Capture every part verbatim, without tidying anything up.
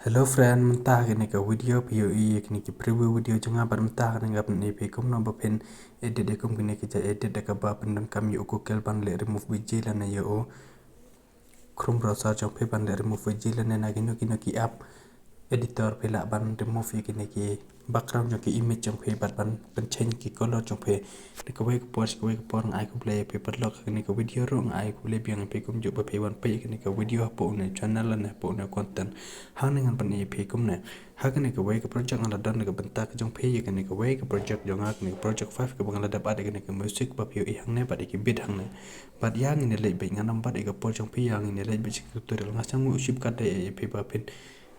Hello friend, mynta ha kane ka video phi ïohi ïa kine ki preview video jong nga, bad mynta ha kane nga pyni ïa phi kumno ba phin edit ïa kum kine ki jait edit da kaba pyndonkam ïa u Google ban leh remove biji lane ïa u Chrome browser jong phi ban leh remove biji lane na kino kino ki app editor phi lah ban remove ïa kine ki background jong ki image jong phi bad ban pyncheng ki color jong phi. Te kawei ka por sha kawei ka por nga ai khublei ïa phi paralok, ha kane ka video ruh nga ai khublei biang ïa phi kumjuh ba phi wan peit ïa kane ka video hapoh une u channel lane hapoh une u content. Hangne ngan pyni ïa phi kumne. Ha kane kawei ka project nga la don na ka bynta ka jong phi, ïa kane kawei ka project jong nga, kane ka project five kaba nga la dep add ïa kane ka music ba phi ïohi hangne bad ïa ki beat hangne. Bad ïa ngin ïa leit beit, ngan ym bat ïa ka por jong phi, ïa ngin ïa leit beit sha ka tutorial. Nga sngewthuh u shim kat dei ïa phi ba phin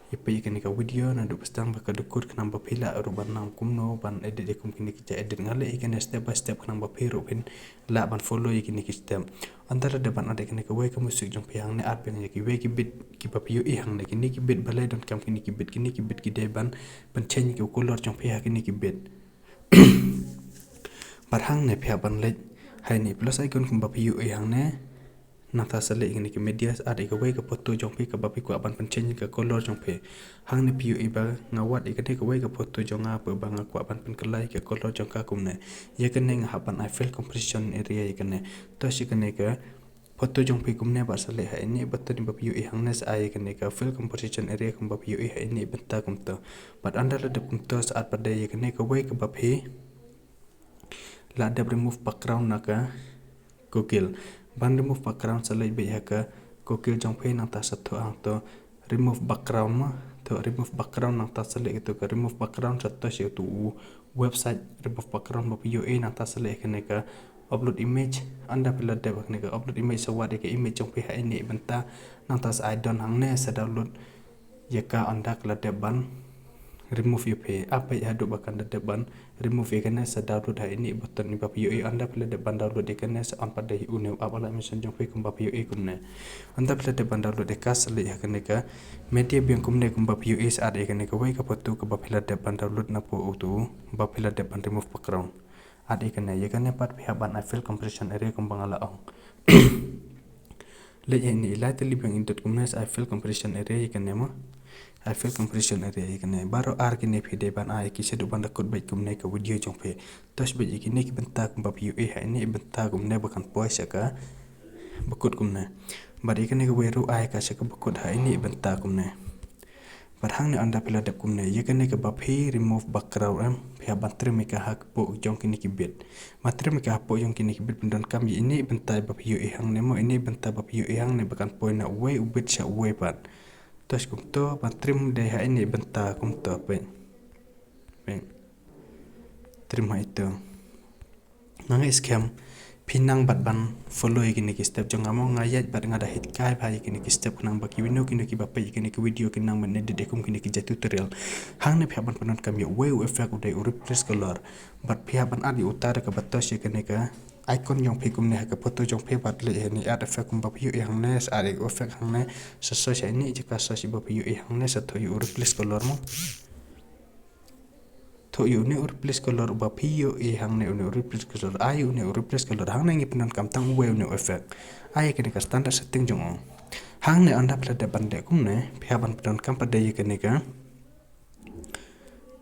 ïa peit ïa kane ka video naduh ba sdang bad ka dkhot khnang ba phi lah ruh ban nang kumno ban edit ïa kum kine ki jait edit. Nga leh ïa kane step by step khnang ba phi ruh phin lah ban follow ïa kine ki step. Ynda la dep ban add ïa kane kawei ka music jong phi hangne, add biang ïa kiwei ki beat kiba phi ïohi hangne, kine ki beat balei donkam kine ki beat, kine ki beat ki dei ban pyncheng ïa ka color jong phi ha kine ki beat. Bad hangne phi hap ban leit ha ine i plus icon kumba phi ïohi hangne. Nangta sa leit ïa kane ka media, add ïa kawei ka photo jong phi kaba phi kwah ban pyncheng ïa ka color jong phi. Hangne phi ïohi ba nga wad ïa kane kawei ka photo jong nga, ba nga kwah ban pynkylla ïa ka color jong ka kumne. Ïa kane nga hap ban ai fill composition area ïa kane. To sha kane ka photo jong phi kumne bad sa leit ha ine i button ba phi ïohi hangne, sa ai ïa kane ka fill composition area kumba phi ïohi ha ine i bynta kumto. Bad ynda la dep kumto sa add pat de ïa kane kawei kaba phi la dep remove background na ka Google. Ban remove background sa leit beit ha ka Google jong phi, nangta sa thoh hangto remove background mo. Thoh remove background, nangta sa leit kato ka remove background, sa thoh sha uto u website remove background ba phi ïohi, nangta sa leit ha kane ka upload image. Ynda phi la dep ha kane ka upload image sa wad ïa ka image jong phi ha ine i bynta, nangta sa ai done hangne, sa download ïa ka ynda ka la dep ban remove ïa phi. Ap beit haduh ba kan da dep ban remove ïa kane, sa download ha ine i button iba phi ïohi. Ynda phi la dep ban download ïa kane sa on pat de ïa une u app, la mention jong phi kumba phi ïohi kumne. Ynda phi la dep ban download ïa ka sa leit ha kane ka media biang kumne kumba phi ïohi, sa add ïa kane kawei ka photo kaba phi la dep ban download napoh uto ba phi la dep ban remove background. Add ïa kane, ïa kane pat phi hap ban ai fill composition area kumba nga la ong. Leit ha ine i lai tylli biang i dot kumne, sa ai fill composition area ïa kane mo. Ai fill composition area ïa kane. Baroh ar kine phi dei ban ai ki shaduh ban da kut beit kumne ka video jong phi. To sha beit ïa kine ki bynta kumba phi ïohi ha ine i bynta kumne ba kan poi sha kaba kut kumne. Bad ïa kane kawei ruh ai ka sha kaba kut ha ine i bynta kumne. Bad hangne ynda phi la dep kumne, ïa kane kaba phi remove background em, phi hap ban trim ïa ka hapoh jong kine ki beat. Ban trim ïa ka hapoh jong kine ki beat pyndonkam ïa ine i bynta ba phi ïohi hangne mo, ine i bynta ba phi ïohi hangne ba kan poi na uwei u beat sha uwei pat. To sha kumto ban trim dei ha ine i bynta kumto, peit. Peit. Trim ha ito. Nga ngeit skhem phi nang bad ban follow ïa kine ki step jong nga mo, nga ïaid bad nga da hikai bha ïa kine ki step khnang ba kino kino kiba peit ïa kine ki video kin nang ban edit ïa kum kine ki jait tutorial. Hangne phi hap ban pyndonkam ïa uwei u effect u dei u replace color. Bad phi hap ban add ïa uta da kaba touch ïa kane ka icon jong phi kumne ha ka photo jong phi bad leit ha ine i add effect kumba phi ïohi hangne, sa add ïa u effect hangne, sa search ïa ine i jaka search iba phi ïohi hangne, sa thoh ïa u replace color mo. Thoh ïa une u replace color uba phi ïohi hangne, une u replace color. Ai ïa une u replace color, hangne ngi pyndonkam tang uwei une u effect. Ai ïa kane ka standard setting jong u. Hangne ynda phi la dep ban leh kumne, phi hap ban pyndonkam pat de ïa kane ka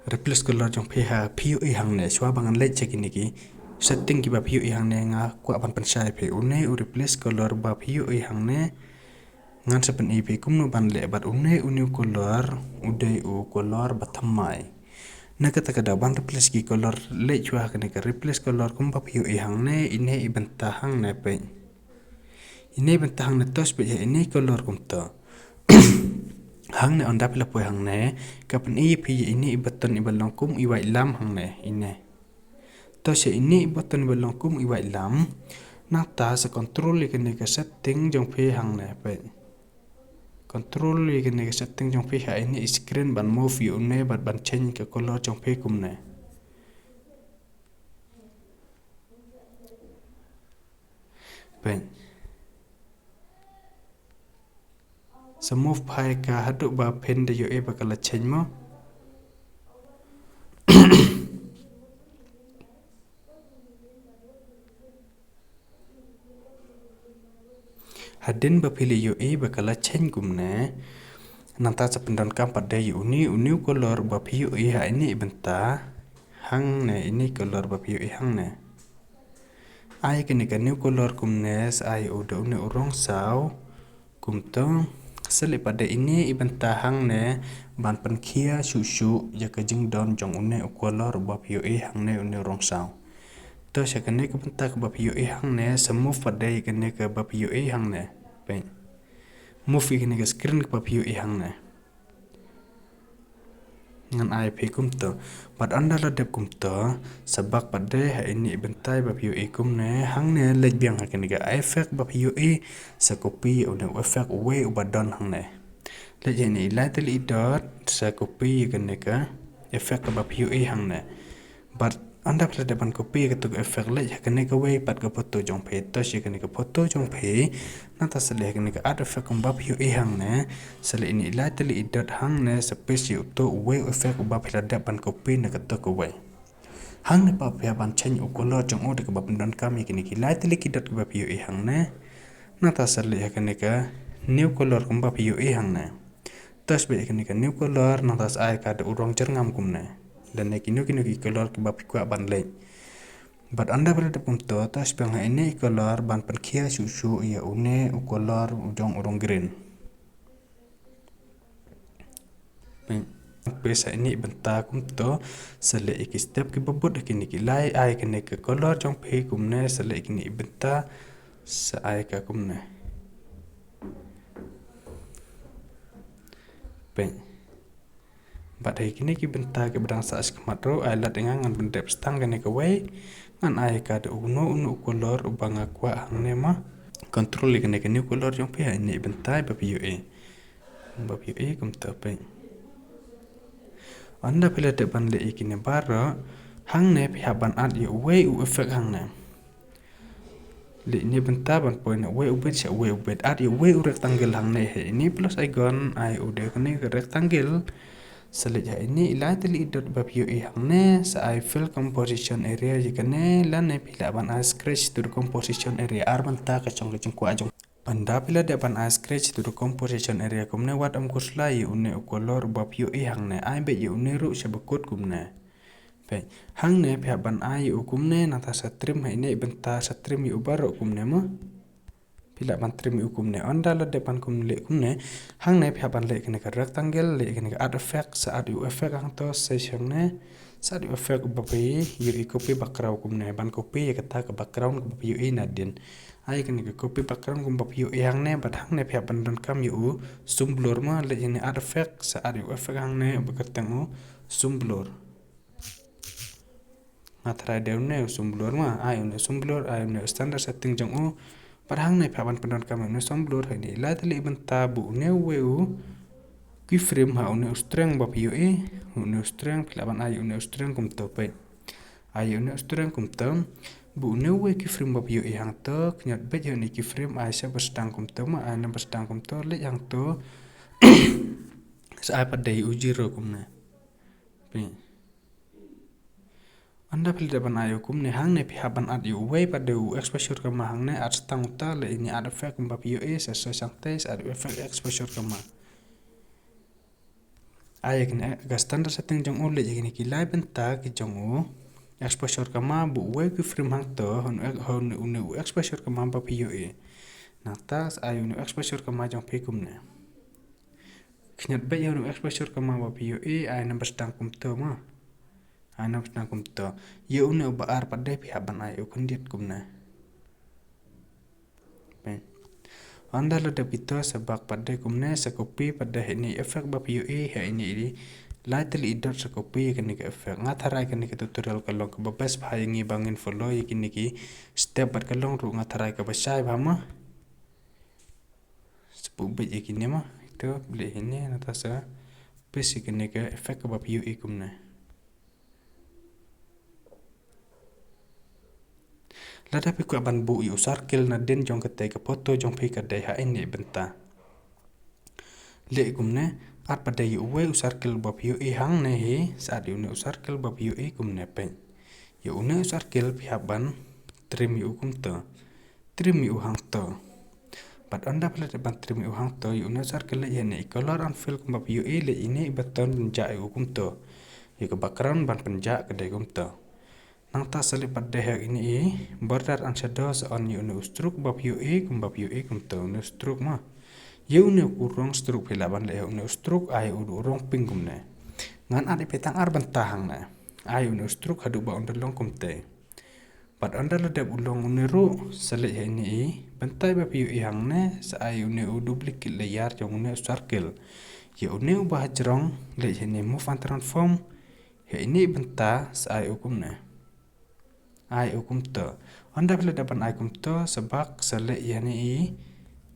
replace color jong phi ha phi ïohi hangne. Shuwa ba ngan leit sha kine ki setting kiba phi ïohi hangne, nga kwah ban pynshai ïa phi une u replace color ba phi ïohi hangne. Ngan sa pyni ïa phi kumno ban leh bad une, une u color u dei u color ba thymmai. Na kata ka daw ban replace ki color, leit shuwa ha kane ka replace color kumba phi ïohi hangne, ine i bynta hangne, peit. Ine i bynta hangne, touch beit ha ine i color kumto. Hangne ynda phi la poi hangne, ka pyni ïa phi ïa ine i button iba long kum i waitlam hangne, ine. To sha ine i button ba long kum i waitlam. Nangta sa control ïa kane ka setting jong phi hangne, peit. Control ïa kane ka setting jong phi ha ine i screen ban move ïa une bad ban change ka color jong phi kumne. Peit. Sa move bha ïa ka haduh ba phin da ïohi ba ka la change mo. Hadien ba phi la ïohi ba ka la change kumne, Nangta sa pyndonkam pat de ïa une, une u color ba phi ïohi ha ine i bynta. Hangne ine i color ba phi ïohi hangne. Ai kane ka new color kumne sa ai u da une u rong saw. Kumto, sa leh pat de ine i bynta hangne ban pynkhia shuh shuh ïa ka jingdon jong une u color ba phi ïohi hangne une u rong saw. To sha kane ka bynta kaba phi ïohi hangne sa move pat de ïa kane kaba phi ïohi hangne. Peit. Move ïa kane ka screen kaba phi ïohi hangne. Ngan ai phi kumto. Bad ynda la dep kumto, sa back pat de ha ine i bynta ba phi ïohi kumne, hangne leit biang ha kane ka effect ba phi ïohi, sa copy ïa une u effect uwei uba don hangne. Leit ha ine i lai tylli i dot, sa copy ïa kane ka effect kaba phi ïohi hangne. Bad ynda phi la dep ban copy kato ka effect, leit ha kane kawei pat ka photo jong phi, touch ïa kane ka photo jong phi. Nangta sa leit ha kane ka add effect kumba phi ïohi hangne. Sa leit ine i lai tylli i dot hangne, sa paste ïa uto uwei u effect uba phi la dep ban copy na kato kawei. Hangne pat phi hap ban change u color jong u da kaba pyndonkam ïa kine ki lai tylli ki dot kiba phi ïohi hangne. Nangta sa leit ha kane ka new color kumba phi ïohi hangne. Touch beit ïa kane ka new color, nangta sa ai ka da u rong jyrngam kumne. Lane kino kino ki color kiba phi kwah ban leit. Bad ynda phi la dep kumto, touch biang ha ine i color ban pynkhia shuh shuh ïa une u color u jong u rong green. Peit, peit sa ine i bynta kumto, sa leit ïa ki step kiba bud ha kine ki lai, ai kane ka color jong phi kumne, sa leit ïa kine i bynta, sa ai ka kumne. Peit. Bad ha kine ki bynta kiba dang sah shakhmat ruh, ai lad ïa nga ngan pyndep tang kane kawei, ngan ai ka da uno uno u color uba nga kwah hangne ma. Control ïa kane ka new color jong phi ha ine i bynta ba phi ïohi. Ba phi ïohi kumto peit. Ynda phi la dep ban leh ïa kine baroh, hangne phi hap ban add ïa uwei u effect hangne. Leh ine i bynta ban poi na uwei u bit sha uwei u bit, add ïa uwei u rectangle hangne ha ine i plus icon, ai u dei kane ka rectangle. Sa leit ha ine i lai tylli i dot ba phi ïohi hangne, sa ai fill composition area ïa kane, lane phi lah ban ai scratch to the composition area, ar bynta ka shong ka jingkwah jong. Ynda phi la dep ban ai scratch to the composition area kumne, wat ym khuslai ïa une u color ba phi ïohi hangne, ai beit ïa une ruh sha bakut kumne. Peit, hangne phi hap ban ai ïa u kumne, nangta sa trim ha ine i bynta, sa trim ïa u baroh kumne mo. Phi lah ban trim ïa u kumne, ynda la dep ban kumne leh kumne, hangne phi hap ban leh kane ka rectangle, leh kane ka add effect, sa add ïa u effect hangto, sa shangne, sa add ïa u effect uba phi ïohi, copy background kumne, ban copy ïa kata ka background kaba phi ïohi nadien. Ai kane ka copy background kumba phi ïohi hangne, bad hangne phi hap ban donkam ïa u sum blur mo, leh ïa une add effect, sa add ïa u effect hangne, uba kyrteng u sum blur. Nga tharai dei une u sum blur ma, ai une u sum blur, ai une u standard setting jong u. Bad hangne phi hap ban pyndonkam ïa une u sum blur, ha ine i lai tylli i bynta bud une uwei u keyframe ha une u strength ba phi ïohi, une u strength phi lah ban ai une u strength kumto peit. Ai une u strength kumto, bud une uwei u keyframe ba phi ïohi hangto, kynjat beit ha une u keyframe ai sha ba sdang kumto ma, ai na ba sdang kumto, leit hangto. Sa ai pat dei u zero kumne. Peit. Ynda phi la dep ban ai u kumne hangne phi hap ban add ïa uwei pat de u exposure kama hangne add tang uta leh ïa une add effect kumba phi ïohi sa sa shangtai sa add u effect exposure kama. Ai ïa kane ka standard setting jong u leh ïa kine ki lai bynta ki jong u exposure kama bud uwei u keyframe hangto ha une u exposure kama ba phi ïohi. Nangta sa ai une u exposure kama jong phi kumne. Kynjat beit ïa une u exposure kama ba phi ïohi ai na ba sdang kumto ma. Ai na ba sdang kumto. Ïa une uba ar pat de phi hap ban ai u khyndiat kumne. Peit. Ynda la dep kito sa back pat de kumne sa copy pat de ha ine i effect ba phi ïohi ha ine i lai tylli i dot sa copy ïa kane ka effect. Nga tharai kane ka tutorial ka long kaba best bha ïa ngi ba ngin follow ïa kine ki step bad ka long ruh nga tharai kaba shai bha ma. Sa pynbeit ïa kine ma, ito, pynbeit ïa kine, nangta sa paste ïa kane ka effect kaba phi ïohi kumne. Lada phi kwah ban buh ïa u circle nadien jong katei ka photo jong phi ka dei ha ine i bynta. Leh kumne, add pat de ïa uwei u circle ba phi ïohi hangne hi, sa add ïa une u circle ba phi ïohi kumne peit. Ïa une u circle phi hap ban trim ïa u kumto. Trim ïa u hangto. Bad ynda phi la dep ban trim ïa u hangto, ïa une u circle leh ïa ine i color and fill kumba phi ïohi, leh ïa ine i button pynjah ïa u kumto. Ïa ka background ban pynjah ka dei kumto. Nangta sa leh pat de ha ine i border and shadow, sa on ïa une u stroke ba phi ïohi, kumba phi ïohi kumto, une u stroke mo. Ïa une u rong stroke phi lah ban leh ha une u stroke, ai u rong pink kumne. Ngan add ïa phi tang ar bynta hangne. Ai une u stroke haduh ba un da long kumtei. Bad ynda la dep u long une ruh, sa leh ha ine i bynta ba phi ïohi hangne, sa ai une u duplicate layer jong une u circle. Ïa une uba hajrong, leh ha ine move and transform, ha ine i bynta, sa ai u kumne. Ai u kumto. Ynda phi la dep ban ai kumto, sa back, sa leh ïa ine i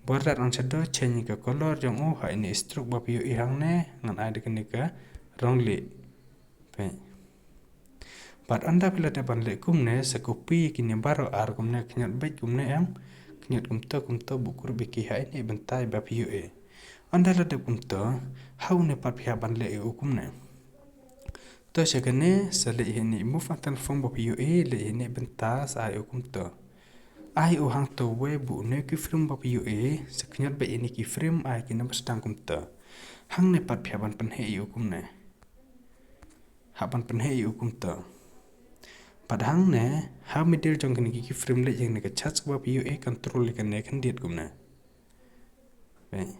border and shadow, change ïa ka color jong u, ha ine i stroke ba phi ïohi hangne, ngan ai da kane ka rong lieh. Peit. Bad ynda phi la dep ban leh kumne, sa copy ïa kine baroh ar kumne, khynñiot beit kumne em, khynñiot kumto, kumto, buh group ïa ki ha ine i bynta ba phi ïohi. Ynda la dep kumto, ha une pat phi hap ban leh ïa u kumne. To sha kane, sa leh ïa ine i move and transform ba phi ïohi, leh ïa ine i bynta, sa ai u kumto. Ai u hangto wei, buh une u keyframe ba phi ïohi, sa khynñiot beit ïa ine i keyframe, ai ki number sdang kumto. Hangne pat phi hap ban pynheh ïa u kumne. Hap ban pynheh ïa u kumto. Bad hangne, ha middle jong kine ki keyframe leh ïa kane ka church kaba phi ïohi, control ïa kane khyndiat kumne. Peit.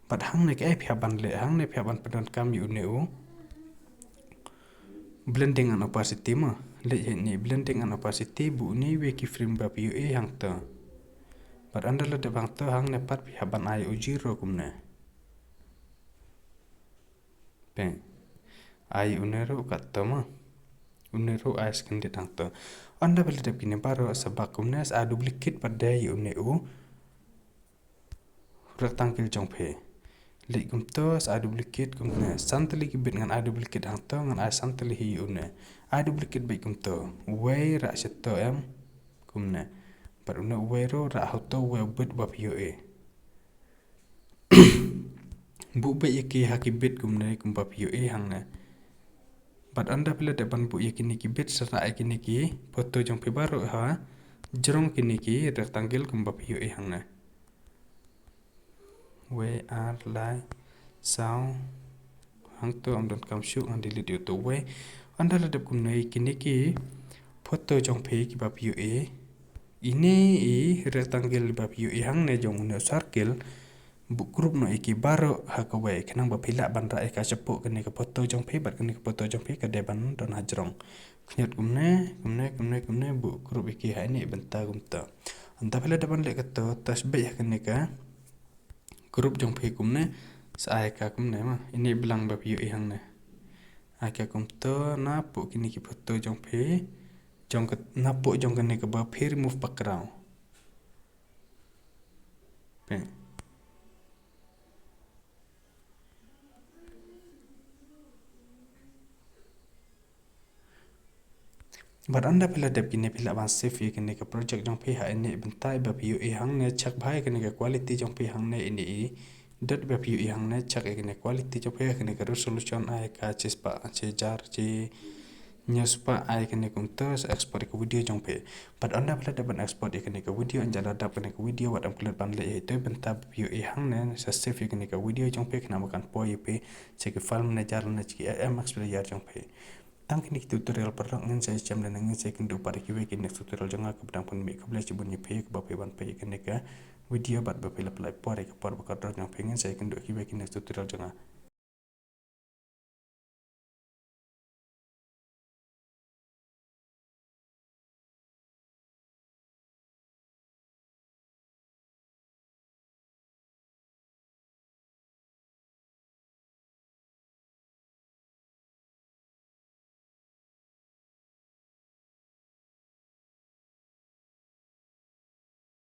Bad hangne kaei phi hap ban leh, hangne phi hap ban pyndonkam ïa une u blending and opacity mo. Leh ïa ine i blending and opacity, buh une wei keyframe ba phi ïohi hangto. Bad ynda la dep hangto, hangne pat phi hap ban ai u zero kumne. Peit. Ai une ruh katto mo. Une ruh ai sa khyndiat hangto. Ynda phi la dep kine baroh, sa back kumne, sa ai duplicate pat de ïa une u rectangle jong phi. Leh kumto, sa ai duplicate kumne. San tylli ki bit ngan ai duplicate hangto, ngan ai san tylli hi ïa une. Ai duplicate beit kumto. Wei rah shato em kumne. Bad une wei ruh rah hato wei bit ba phi ïohi. Buh beit ïa ki ha ki bit kumne kumba phi ïohi hangne. Bad ynda phi la dep ban buh ïa kine ki bit, sa rah ïa kine ki photo jong phi baroh hajrong kine ki rectangle kumba phi ïohi hangne. Wei, ar, lai, saw. Hangto ym donkam shuh, ngan delete ïa uto uwei. Ynda la dep kumne, kine ki photo jong phi kiba phi ïohi, ine i rectangle ba phi ïohi hangne jong une u circle, buh group noh ïa ki baroh ha kawei, khnang ba phi lah ban rah ïa ka shapoh kane ka photo jong phi bad kane ka photo jong phi ka dei ban don hajrong. Khynñiot kumne, kumne, kumne, kumne, buh group ïa ki ha ine i bynta kumto. Ynda phi la dep ban leh kato, touch beit ha kane ka group jong phi kumne, sa ai ka kumne mo, ine i blank ba phi ïohi hangne. Ai ka kumto, napoh kine ki photo jong phi, jong ka, napoh jong kane kaba phi remove background. Peit. Bad ynda phi la dep kine phi lah ban save ïa kane ka project jong phi ha ine i bynta ba phi ïohi hangne, check bha ïa kane ka quality jong phi hangne, ine i dot ba phi ïohi hangne, check ïa kane quality jong phi, ïa kane ka resolution ai ka shispah, shi hajar, shi hynñiew spah, ai kane kumto, sa export ïa ka video jong phi. Bad ynda phi la dep ban export ïa kane ka video, ynda la dap kane ka video, wat ym klet ban leh ïa ito i bynta ba phi ïohi hangne, sa save ïa kane ka video jong phi, khnang ba kan poi ïa phi sha ki file manager lane sha ki M X player jong phi. Tang kine ki tutorial paralok, ngin sa ïashem lane ngin sa ïakynduh pat ha kiwei ki next tutorial jong nga. Kaba dang pynmih khublei shibun ïa phi kaba phi wan peit ïa kane ka video bad ba phi la pynlait por ïa ka por ba kordor jong phi. Ngin sa ïakynduh ha kiwei ki next tutorial jong nga.